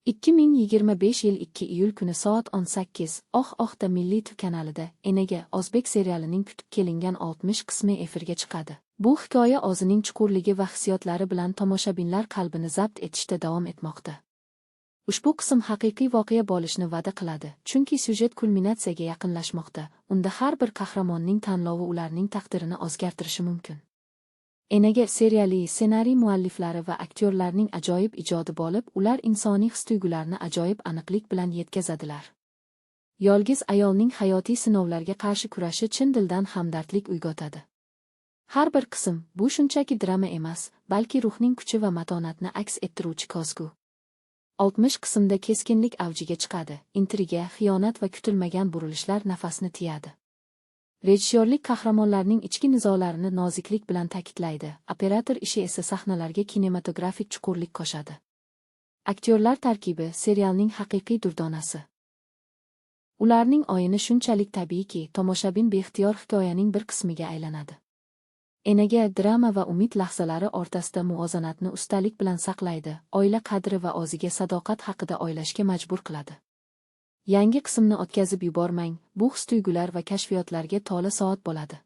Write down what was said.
2025 yil 2 iyul kuni soat 18:00 da Milliy TV kanalida Enaga o'zbek serialining kutib kelingan 60 qismi efirga chiqadi. Bu hikoya o'zining chuqurligi va hissiyotlari bilan tomoshabinlar qalbini zabt etishda davom etmoqda. Ushbu qism haqiqiy voqea bo'lishni va'da qiladi, chunki syujet kulminatsiyaga yaqinlashmoqda. Unda har bir qahramonning tanlovi ularning taqdirini o'zgartirishi mumkin. Enaga seriali ssenariy mualliflari va aktyorlarning ajoyib ijodi bo'lib, ular insoniy his-tuyg'ularni ajoyib aniqlik bilan yetkazadilar. Yolg'iz ayolning hayotiy sinovlarga qarshi kurashi chin dildan hamdardlik uyg'otadi. Har bir qism bu shunchaki drama emas, balki ruhning kuchi va matonatni aks ettiruvchi ko'zgu. 60 qismda keskinlik avjiga chiqadi, intriga, xiyonat va kutilmagan burilishlar nafasni tiyadi. Rejissyorlik qahramonlarning ichki nizolarini noziklik bilan ta'kidlaydi, operator ishi esa sahnalarga kinematografik chuqurlik qo'shadi. Aktyorlar tarkibi serialning haqiqiy durdonasi. Ularning o'yini shunchalik tabiiyki, tomoshabin beixtiyor hikoyaning bir qismiga aylanadi. Enaga drama va umid lahzalari o'rtasida muvozanatni ustalik bilan saqlaydi, oila qadri va o'ziga sadoqat haqida o'ylashga majbur qiladi. Yangi qismni o'tkazib yubormang, bu his-tuyg'ular va kashfiyotlarga to'la soat bo'ladi.